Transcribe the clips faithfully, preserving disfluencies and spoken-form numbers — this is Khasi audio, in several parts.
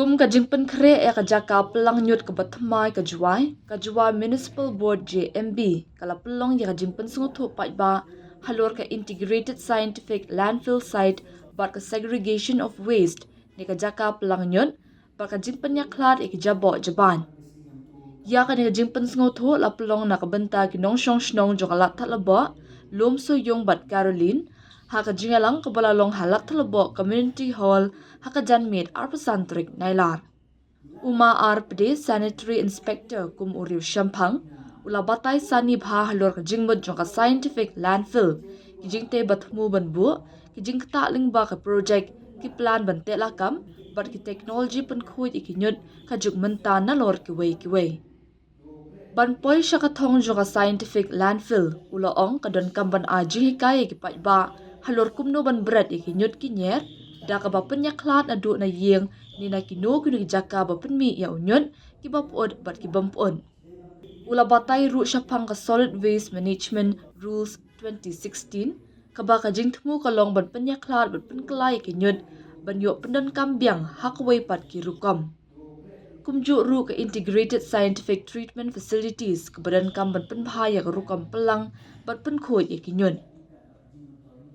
Kum ka jingpynkhreh ïa ka jaka pyllang ñiut kaba thymmai ka Jowai, ka Jowai Municipal Board, J M B, ka la pynlong ïa ka jingpynsngewthuh paidbah halor ka Integrated Scientific Landfill Site bad ka Segregation of Waste ne ka jaka pyllang ñiut bad ka jingpynïakhlad ïa ki jaboh jabain. Ïa kane ka jingpynsngewthuh la pynlong na ka bynta ki nongshong shnong jong ka Ladthadlaboh, Lum Sohiong bad Caroline, ha ka jingïalang kaba la long ha Ladthadlaboh Community Hall ha ka janmiet arphew san tarik Nailar. U Ma R Pde, Sanitary Inspector kum u riew shemphang, u la batai sani bha halor ka jingmut jong ka scientific landfill, ki jingtei ba thmu ban buh, ki jingktah lyngba ka project, ki plan ban teh lakam bad ki technology pynkhuid ïa ki ñiut ka juk mynta nalor kiwei kiwei. Ban poi sha ka thong jong ka scientific landfill, u la ong ka donkam ban ai jinghikai ïa ki paidbah halor kumno ban bret ïa ki ñiut ki ñier da kaba pynïakhlad naduh na ïing ne na kino kino ki jaka ba pynmih ïa u ñiut, kiba pyut bad ki bym pyut. U la batai ruh shaphang ka Solid Waste Management Rules twenty sixteen, kaba ka jingthmu ka long ban pynïakhlad bad pynkylla ïa ki ñiut ban ïoh pyndonkam biang ha kawei pat ki rukom. Kumjuh ruh ka Integrated Scientific Treatment Facilities kaba donkam ban pynbha ïa ka rukom pyllang bad pynkhuid ïa ki ñiut.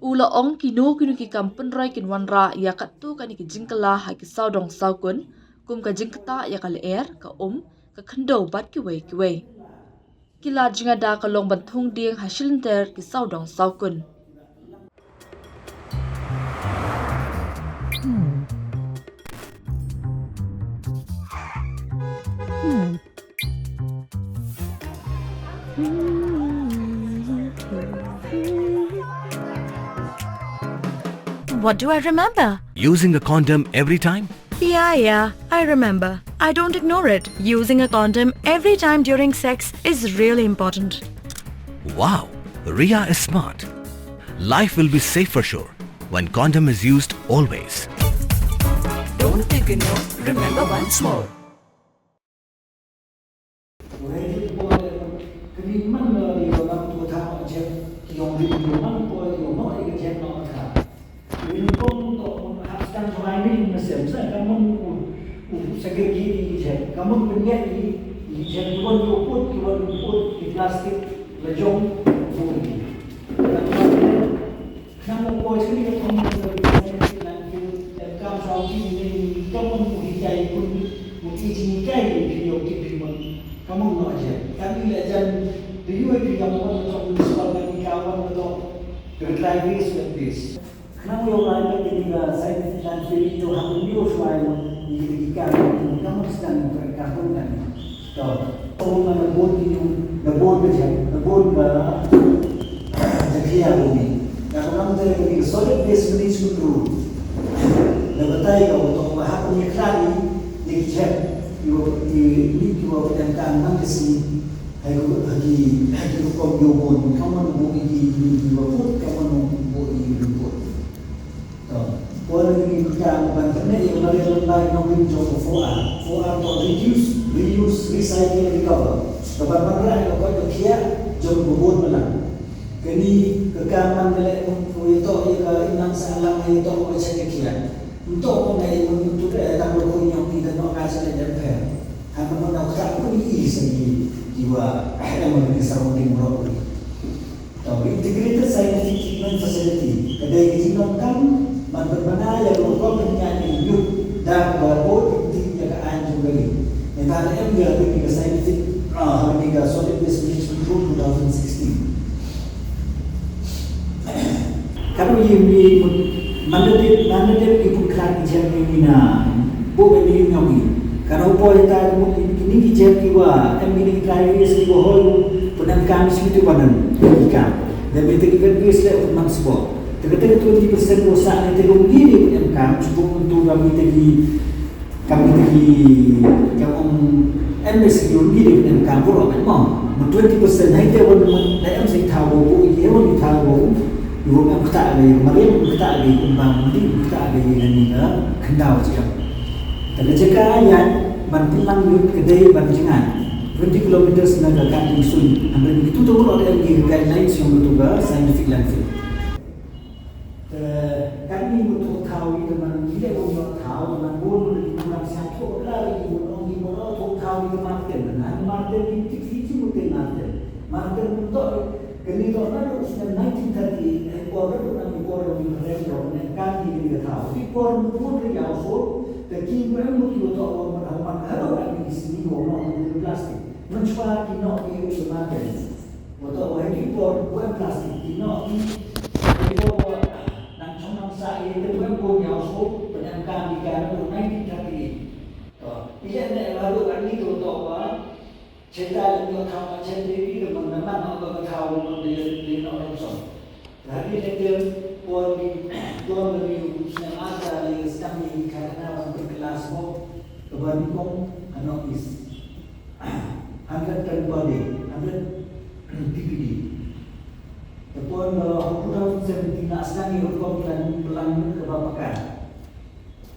U la ong kino kino ki kam pynroi kin wanrah ïa katto katne ki jingkylla ha ki sawdong sawkun, kum ka jingktah ïa ka lyer, ka um, ka khyndew bad kiwei kiwei. Ki lad jingada ka long ban thung dieng ha shilynter ki sawdong sawkun. What do I remember? Using a condom every time? Yeah, yeah, I remember. I don't ignore it. Using a condom every time during sex is really important. Wow, Ria is smart. Life will be safe for sure when condom is used always. Don't think no, remember once more. Ka mon u put ki wan u put ki plastik la jong u put ki. Ka mon u poi chini ka thong ka bi scientific landfill, em kam saw ki ni ka mon u hikai pun u ki jinghikai ni phi yo ki phi mon. Ka mon no je. Ka ni la jan the U A P ka mon ka municipal ka ni ka wan ka to. Ka try this with this. Khnang ïoh lai bad kine ki scientific landfill to ha pynïoh shuwa ïa kine ki kam, ka mut sdang ka kam pun kan. To, to na bun ki ñu, na bun ka jam, na bun ka jakhlia bun ni. Ka kam te ka ni solid waste management rule. Na batai ka to ba ha pynïakhlad ïa ki jam, ïa ki, ïa ki wa ka kam nang ka si. Hai ku, hai ki, hai ki rukom ïa u bun, ka mon u bun ïa ki, ïa ki wa put, ka mon u bun ïa ki wa put. To, poi ïa ki ka ban pyneh ïa u mariang lem bai nong rim jong ka four R. Four R to reduce, reuse, recycle, recover. Ka ban ban rai ka koi ka khiah jong ka bun balang. Kani ka kam man ka leh mut u ïa to ïa ka imlang sahlang ïa to ka check ka khiah. Nto ko ngai mun tu ka tang ko ko nyong ni da no ka sa le dem pher. Ha ko no ka ko ni i sa ni ki wa eh da mun ni surrounding ro ko ni. To integrated scientific treatment facility. Ka dei ka jingdonkam ban pynbna ïa ko ko pynïaid ïa ka ñiut da ba ko ti ïa ka aiñ jong ka ri. Ngi ta em ïa ka scientific ah ni ka solid waste management rule two thousand sixteen. Ka dei ïa mi mut man da dei man da dei ki pun khlad ki jam ïa mi na buh ïa mi ñong i. Ka dei poi ta mut kini ki jam ki wa em kini ki trai ki wa hoi pun em kam shu tu banan ki kam. Da mi te ki vet wi sle pun man sbo. Te ka te twenty percent wa sa ne te rum ni ni pun em kam shu pun tu ba mi te ki Kam ki, kam em, em bes ki uni de em kam bro em mo. Mo twenty percent hai te wan mo da em sing thaw bo ki wan ki thaw bo. Yu em kata be, mari em kata be, em bang di kata be ni na kandau jam. Tapi jaka ya ban pulang yu kedai ban jangan. Twenty kilometers na ka kandung sun. Ambil itu tu lo em ki guidelines yang betul ba scientific landfill. Eh, kan Ni mo thoh thaw ïa ka man, ni leh bun ïoh thaw, ka man bun mo leh bun ïoh thaw, ïa mo nong ni mo thoh thaw ïa ka Martin, na Martin ni tik ni ji mo te Martin. Martin mo thoh, kani thoh na u snem nineteen thirty-eight, eh, por ru na ni por ru ni rem ru na ka ni ni ka thaw. Ti por mo mo ri ïa so, te ki mo mo ki thoh wa ma ma ka ru na ni sini mo no ni plastik. Mo chwa ki no ki u Martin. Mo thoh wa ki por wa plastik ki no ki. Ki por wa Nang chong nang sa ïa te wen ko nyau so, pynjam kam di ka ruh nineteen thirty-eight. To, ïa ne la ruh ani to to ba. Cheta le nyo tham ma chen de di de man man no ba thaw man de de no ram song. Lagi ne de por di por de di snem ata le stam ni ka na ban pynkylla sbok. Ka ban kong ano is. Hundred ton per day, hundred T P D. Te pon ba ha two thousand seventeen la sdang ïa u rukom plan pynlang kaba paka.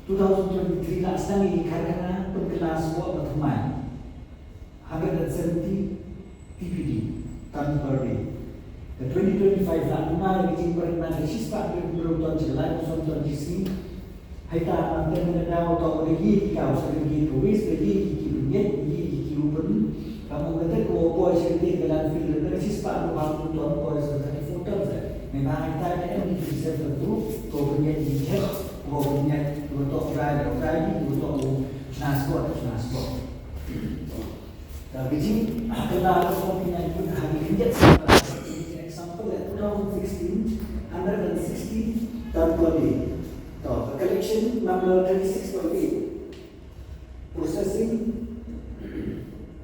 Two thousand twenty-three la sdang ïa ki karkhana pynkylla sbok ba thymmai. Hundred and seventy T P D, ton per day. Te twenty twenty-five la duna ïa ki jingpynrem na ka shispah hynriew ton sha ka lai u snem twenty-three. Hei ta, am, te mynta da u toh u da yi ki kaw sa ka yi ka waste, da yi ki ki pynjot, da yi ki ki u pyn. Ka mut kata ka wa poi sha ka landfill, da ka shispah u ba u ton poi sa thirty-four tons. Mynta hei ta ka em ki seven tu, ka u pynjot ki jhet, ka u pynjot, ka u toh dry, dry, ka u toh u shna spot, shna spot. Ka jing, ka la ka song pynjot, ka ha ki pynjot sa, example, eh, two thousand sixteen, hundred and sixty ton per day. To, the collection number thirty-six point eight. Processing,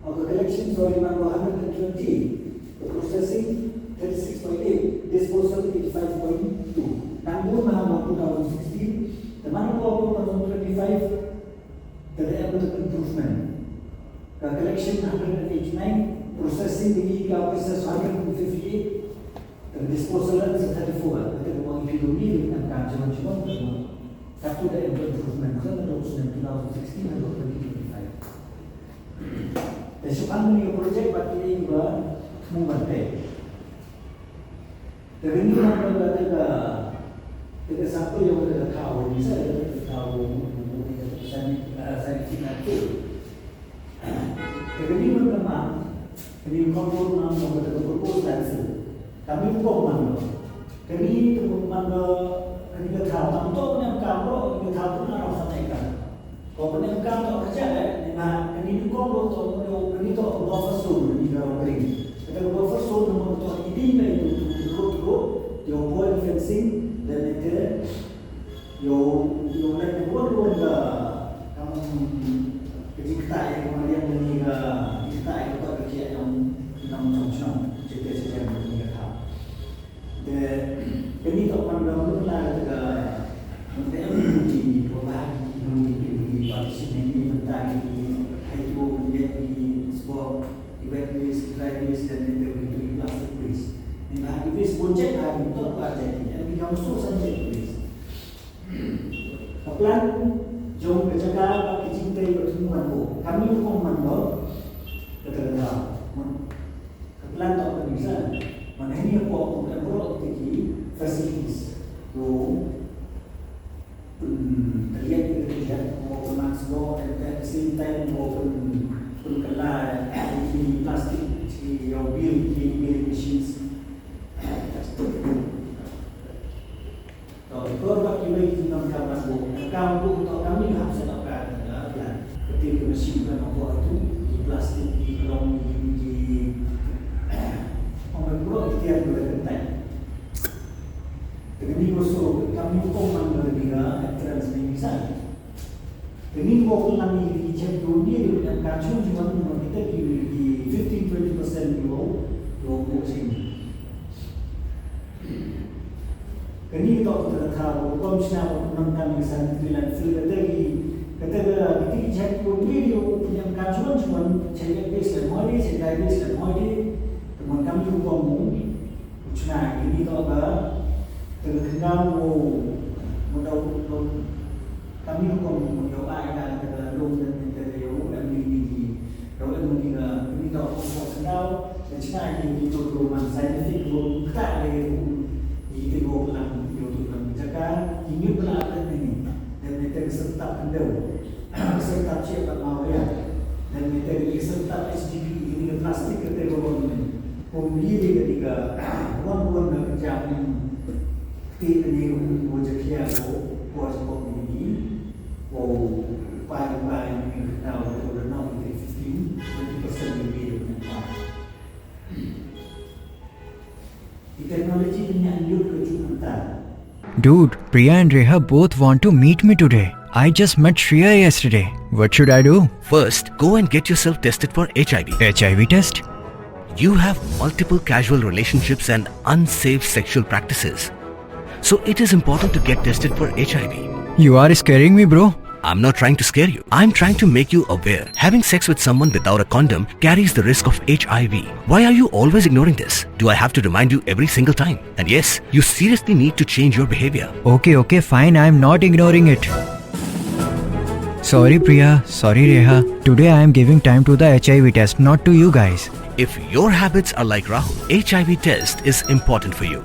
of the collection, sorry, number hundred and twenty. The processing, thirty-six point eight. Disposal, eighty-five point two. Number number two thousand sixteen. The number of two thousand twenty-five, the level of improvement. The collection, hundred and eighty-nine. Processing, the process, hundred and fifty-eight. Te disposal sa thirty-four, kata ka mut ïa phi dei ni, dei kam jong jong ka mut. Katu da em ka improvement, ka mut dei snem two thousand sixteen haduh twenty twenty-five. Te shu kan ni project ba ki dei ba mu ban te. Te ni ma ka kata ka, kata ka sample ïa kata ka thaw, ni sa kata ka thaw, mu, mu, mu, kata ka sani, ah, sani kita tu. Te kani mynta ma, kani ka por nang nong kata ka proposed landfill. Kami rukom man lo. Kani rukom man lo, kani ka thaw, tang to kani ka thaw lo, kani ka thaw tu na rau sa ka. Ko kani ka thaw to ka jaka, ni ma, kani rukom lo to, kani to buffer zone, kani ka rau kering. Kata ka buffer zone nang to iding na itu, tu, tu, tu, tu, yo point fencing, dan itu, Ïoh, ïoh leh ruh ruh ka, kam, ka jingktah ïa ka mariang kane ka, jingktah ïa ka kot ka kiad jong ki nongshong shnong, jingktah jingktah kane ka thaw. Te, kane ka pan ka mut la ka, mynta em ki, ki, ki, ki, ki, ki, partition ne ki, mynta ki, ki, hai tu, ki, ki, sbok, ki wet waste, dry waste, dan ki, ki, ki, plastic waste. Ni ba ki waste bun check ha ki, to ba check ki, em ki kam so san check waste. Ka plan jong ka jaka bad ka jingtei ba thmu kan ko. Kam ïa rukom man ko. Kata ka daw. Ka plan to ka dei sa. Man hangne ko ko kan ko ki facilities. Ko pynliat ka jaka ko pynmak sbok, at the same time ko pyn, pynkylla ki plastic, ki ïa u bil, ki milling machines. To, ikor bad kiwei ki nongkam rasbok. Nongkam rasbok to kami hap set up ka, ka plan. Kati ki machine ka nongkam tu, ki plastik, ki klong, ki, ki, ong ba ki bro, ki tiar ki kyntai. Te kani ko so, kami ko man ba ni ka entrance ni misal. Kani ko ko nang ni ki chem tu ni, ni ka chun chun man kita ki, ki fifteen twenty percent ko, ko ko chem. Kani ka tok ka thaw, rukom shna ba nang kam ka sanitary landfill kata ki, kata ka, kata ki jait ko ni, ni rukom pynjam ka chuan chuan, chai ka base la moi di, chai ka base la moi di, ka mon kam rukom mo, shna kini tok ka, ka khyndaw mo, mo dau, mo, kami rukom mo, mo dau ai ka, ka lum dan, dan, dan, yo, em ni, ni, ni. Ka wen mynta ka, mynta ka ong ka sendal, ka chna ki, ki tu tu man scientific ruh, kata le ruh, ki tu ruh lang, ki tu lang jaka, Ïa ngi ba la ap ïa ngi. Dan ïa ka syrtap khyndew. Ka syrtap shi pat maw ïa. Dan ïa ka syrtap H D P, ïa ka plastik ka te ba wan. Kum ïa ka, wan wan na ka jam. Te ïa ka kum ko jakhlia ko, ko jakhlia ko ni. Ko pai pai ni ka tau ko na fifteen, twenty percent ni ka. Technology ni an yuk ka juk. Dude, Priya and Reha both want to meet me today. I just met Shreya yesterday. What should I do? First, go and get yourself tested for H I V. H I V test? You have multiple casual relationships and unsafe sexual practices. So it is important to get tested for H I V. You are scaring me, bro. I'm not trying to scare you. I'm trying to make you aware. Having sex with someone without a condom carries the risk of H I V. Why are you always ignoring this? Do I have to remind you every single time? And yes, you seriously need to change your behavior. Okay, okay, fine. I'm not ignoring it. Sorry, Priya. Sorry, Reha. Today I am giving time to the H I V test, not to you guys. If your habits are like Rahul, H I V test is important for you.